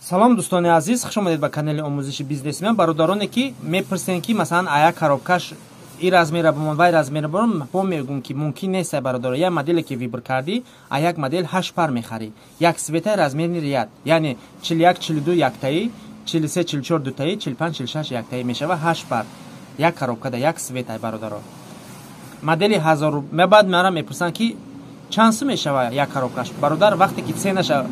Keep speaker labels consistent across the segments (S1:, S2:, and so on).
S1: Салом, дӯстони азиз, хуш омадед ба канали омӯзиши бизнесмен. Бародароне, ки мепурсен, ки масалан, ая коробкаш и размера бимон, вай размера бимон, бо мегӯм, ки мумкин нест, бародаро. Як моделе ки выбор кардӣ, а як модел ҳашт пар мехарӣ, як цветаи размерный ряд, яъне 41, 42 яктаи, 43, 44 дутаи, 45, 46 яктаи, мешава ҳашт пар як коробкада, як цветай, бародаро. Модели 1000. Баъд мара мепурсанд, ки чанд сум мешава як коробкаш. Бародар, вақте ки ценаша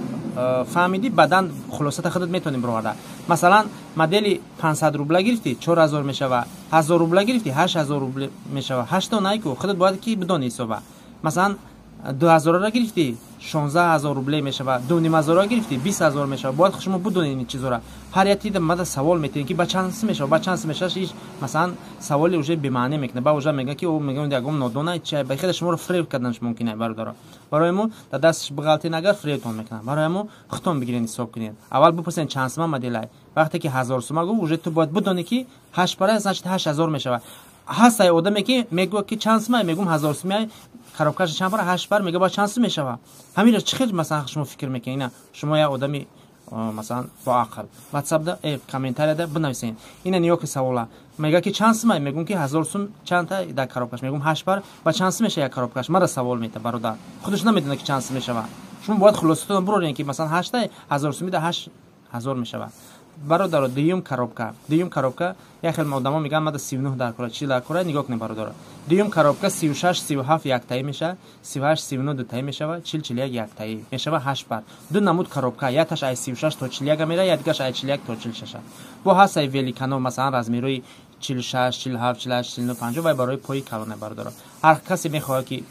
S1: фаҳмидӣ, баъдан хулосата худат метавонӣ бироварда. Масалан, модели 500 рубла гирифтӣ, 4000 мешава, 1000 рубла гирифтӣ, 8000 рубл мешава. Ҳашто найку, худат бояд ки бидонӣ ҳисоба. Масалан, 2000-ра гирифтӣ, 16 000 рубле мешава, 2500-ра гирифтӣ, 20 000 мешава. Бояд шумо бидонед ин чизора. Ҳар як мада савол метиҳем, ки ба чанд сум мешава, ба чанд сум мешава. Иш масалан саволи уже бемаъне мекунад, ба уже мегӯяд, ки мегӯяд, ягон нодона чи ба хеле шуморо фреб карданаш мумкин ай, бародаро. Барои мо дар дасташ биғалтен, агар фребтон мекунад. Барои мо худтон бигирен, ҳисоб кунед. Аввал бипурсен, чанд сума моделай. Вақте ки 1000 сума гуфт, уже ту бояд бидонӣ, ки ҳашт пара, значит, 8000 мешава. Ҳастай одаме, ки мегӯяд, ки чанд сумай, мегӯм, 1000 сумай, коробкаша чанд пара? Ҳашт пар. Мега, ба чанд сум мешава? Ҳаминро чӣ хел масалан шумо фикр мекунед? Ина шумо як одами масалан боақл, ватсапда комментарияда бинависен. Ина ниё ки савола мега, ки чанд сумай, мегӯм, ки 1000 сум. Чандта дар коробкаш? Мегӯм, ҳашт пар. Ба чанд сум меша як коробкаш? Мара савол мета, бародар, худаш намедонад, ки чанд сум мешава. Шумо бояд хулосатон бурорен, ки масалан ҳашта 1000 сумида 8000 мешава, бародаро. Дуюм коробка, дуюм коробка, як хел одамо мегӯянд, мада 39 дар кора, 40 дар кора. Нигоҳ кунед, бародаро, дуюм коробка 36, 37 яктаӣ мешава, 38, 39 дутаӣ мешава, 40, 41 яктаӣ мешава, ҳашт пар. Ду намуд коробка: якташ ай 36 то 41 мера, якдигаш ай 41 то 46-а. Бо ҳастай великано, масалан, размерои 46, 47, 48, 49, 50, вай барои пои калона. Бародаро, ҳар касе мехоҳад, ки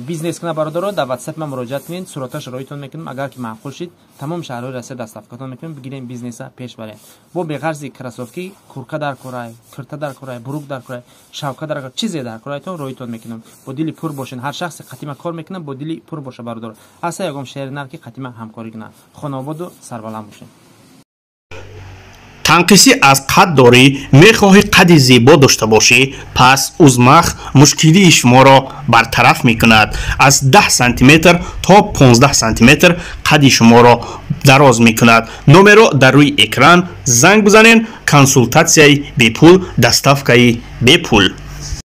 S1: бизнес кунад, бародаро, дар ватсап ман муроҷиат кунед, сураташа роитон мекунем. Агар ки маъқул шид, тамоми шаҳрҳои Россия доставкатон мекунем. Бигирем, бизнеса пеш барем. Бо беғарзи кроссовки, куртка дар корай, кирта дар корай, брюк дар корай, шапка дар корай, чизе дар корайтон, роитон мекунем. Бо дили пур бошен. Ҳар шахсе қатима кор мекунад, бо дили пур боша, бародаро. Ҳаста ягон шеъри нар, ки қатима ҳамкорӣ кунад. Хонободу сарбаланд бошед.
S2: Танқисӣ аз қад дорӣ, мехоҳӣ қади зебо дошта бошӣ? Пас Узмах мушкилии шуморо бартараф мекунад. Аз 10 сантиметр то 15 сантиметр қади шуморо дароз мекунад. Номеро дар рӯи экран занг бизанен. Консултатсияи бепул, доставкаи бепул.